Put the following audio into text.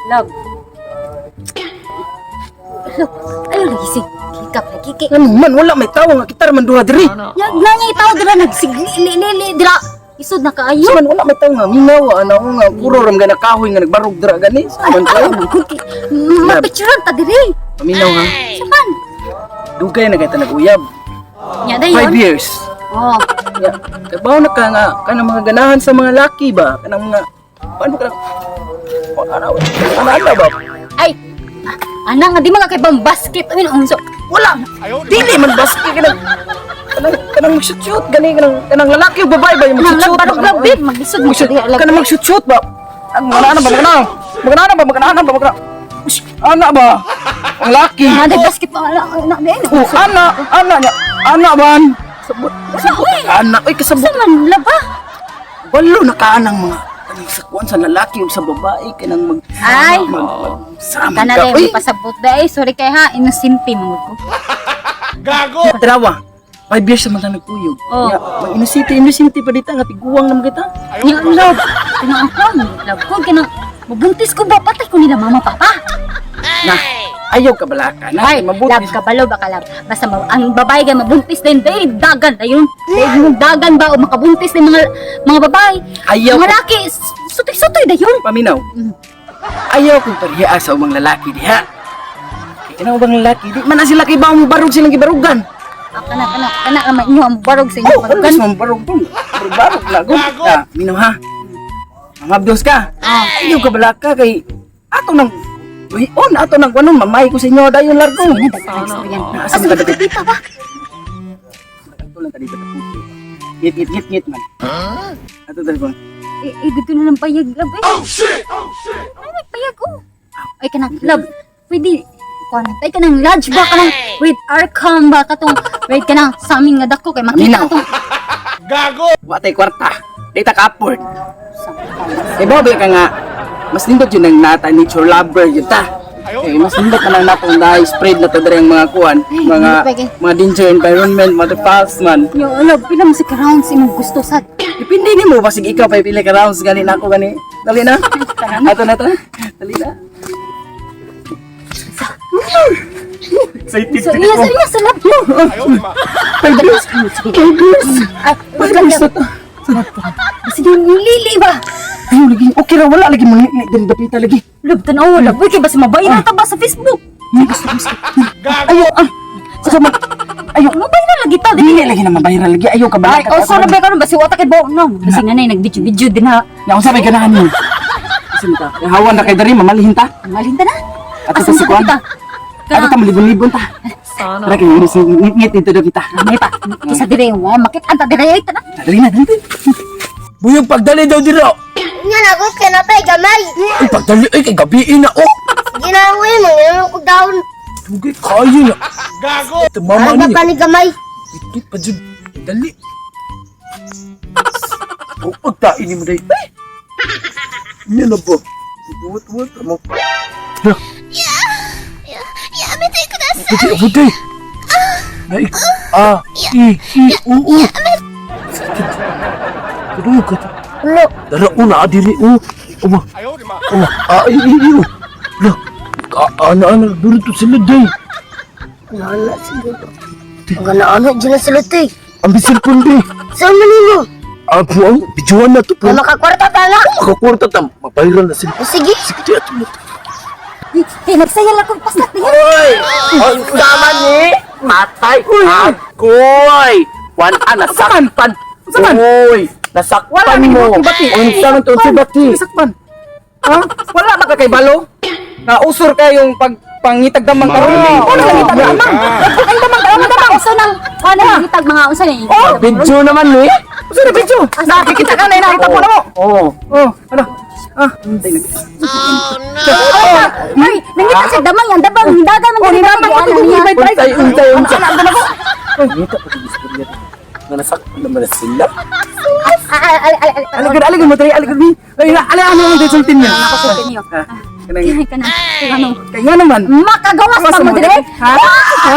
Love. Love, ayaw lagi si hikap lagi kay. Ano man, wala may tawo nga kita man duha diri. Ya nga itaw dira nagsigli li dira. Isod na kaayo. Sa man wala may tawo nga minaw ana ko nga puro ram gana kahoy nga nagbarog dira gani. Sa man Ayaw ko. man gud kay mapicturean ta diri. Paminaw ha. Sa man. Dugay na kay ta nag-uyab. Nya dayon. 5 years. Oh. Ya, kabaw na ka nga kanang mga ganahan sa mga laki ba? Kanang mga paano ka ana ana ana ba? Ay. Ana nga di mga kay bang basket amin unso. Wala. Dili man basket kanang kanang kanang mag-shoot gani kanang kanang lalaki o babae ba yung Kanang mag-shoot? barog love babe, magisod mo Mag-shoot diri love. kanang mag-shoot ba? Ang mga ana ba mga ana? Mga ana ba mga ana ba mga Ush, ana ba? Ang laki. Ana day basket pa ala ana day. Oh, ana, ana niya. Ana ban. Sabot, sabot. Ana, oy kasabot. Sa man laba. Balo na ka anang mga kanang sa kuan sa lalaki o sa babae kanang mag Ay. mag, mag sama Kana ka. day Uy, pasabot day. Sorry kay ha, inosente mo ko. Trawa. 5 years naman ta nagkuyog. Oh. Ya, mag inosente, inosente pa dita nga tiguang naman kita. Nya love. Kanang ako, love ko kanang mabuntis ko ba patay ko nila mama papa. Na, ayaw ka balaka na. Ay, mabuti. love ka balo ba ka love. Basta ang babae ga mabuntis din day dagan dayon. Day dagan ba o makabuntis din mga mga babae. Ayaw Mga ko. laki sutoy-sutoy dayon. Paminaw. Ayaw kong pariha sa ubang lalaki diha. Kay kanang ubang lalaki, di man na sila kay bang barog silang gibarugan. Ah, kana kana kana ka man inyo ang barog sa inyo Oh, barugan. always mong barog dun. Barog na go. Ah, minaw ha. Mamabdos ka. Ah. Ayaw ka balaka kay ato nang Uy, on ato nang kuno mamay ko sa inyo dayon largo. Sige na, dagdag istorya. Asa Asa man man ka dito ba? Ato lang ka dito na puti. Ngit ngit ngit ngit man. Ato telepon. Eh, eh, dito na lang payag, love eh. Oh, shit! Oh, shit! Ay, may payag, oh. Ay, kanang, love, pwede, kuan, ay, kanang lodge ba, kanang, with Arkham ba, katong, wait, kanang, sa aming nga dako, kay makita Aminaw. katong, Wa tay kwarta. Di ta ka-afford. Kay ba ka nga mas nindot yun ang nata nature lover yun ta. Eh, mas nindot man ang natong dahil spread na to diri ang mga kuan, Ay, mga nindot pa kay. mga danger environment, mga false man. Yo, love, pila mo sa rounds imong gusto sa, Depende nimo basig ikaw pa pila ka rounds gani na ako gani. Dali na. Ato na to. Dali na. Excited so, iya, sa iya, sa love. 5 years. 5 years. Ay, Five wait lang, years na love. to. Sige, nilili ba? Ayaw lagi. Okay ra wala lagi mo ni diri dapita lagi. Love, tanaw, love, uy, kay basta mabayra ta ba sa Facebook? Ayaw ah. Sa man. Ayaw. Mabayra lagi ta, Dili lagi na mabayra lagi. Ayaw ka Ay, balaka. oh, sorry ba karon basi wata kay bo, no. Basi nga nay nag-video-video din ha. Ya unsa may ganahan mo? Isin ta. Hawan na kay diri mamalihin ta. Malinta na. Ato Asa ta sa man kuan. kita? Ato ta malibon-libon ta. Tara kay ngit dito daw kita. May pa, kisa dire wa makit anta dire ay tana. Dali na dali. Buyog pagdali daw dira. Nga na ko kaya napay gamay. Ay pagdali ay kay gabi na oh. Ginawa mo ngayon ko down. Dugay kayo na. Gago. Ito mama Ano niya. pa ni gamay? Ito pa jud. Dali. Oh, pagtain mo day. Ay. Nya na ba? Buwat-buwat mo. Buti, buti. Na ik A I I U U. Kudu ka. Ulo. Dara una adiri u. Uma. Uma. A I I I U. La. Ka ana ana duro to sila day. Wala siguro. Ang ano dyan na sila to eh. Ang cellphone day. Saan man nimo? Apo ang bijuan na to po. Na makakwarta ta na. Makakurta ta mabayran na sila. O sige. Sige di ato na to. Eh, nagsaya lang kong pasat niya. Oy! Ang sama ni Matay Agoy! Wan a nasakpan. Unsa man? Oy, nasakpan Wala mo. mo bati. Unsa man to si bati? Sakpan. Ha? Wala ba ka kay balo? Na usor kayong pag pangitag damang karon. Oh, nangitag damang. Ang damang damang damang. Uso nang kuan na ngitag mga unsa ni. Oh, Video naman ni. Uso na video. Nakikita ka na nakita mo na mo. Oh. Oh, ano? Ah, Ay, nangita siya damang ang dabang dagan man Oh, diri nindamang na ko niya. Untay untay untay. Ano na ko? Ngita pa di istorya. Nga nasakpan naman na sila. Ah, ah, ah, ah, ah, Aligod, aligod mo tayo, aligod ni. Ay, ali ano ang sultin niya? Nakasulti niyo. Ah, kanang Kaya kana. Kaya ano. kay nga naman. Makagawas pa mo dire. Ha? Ha?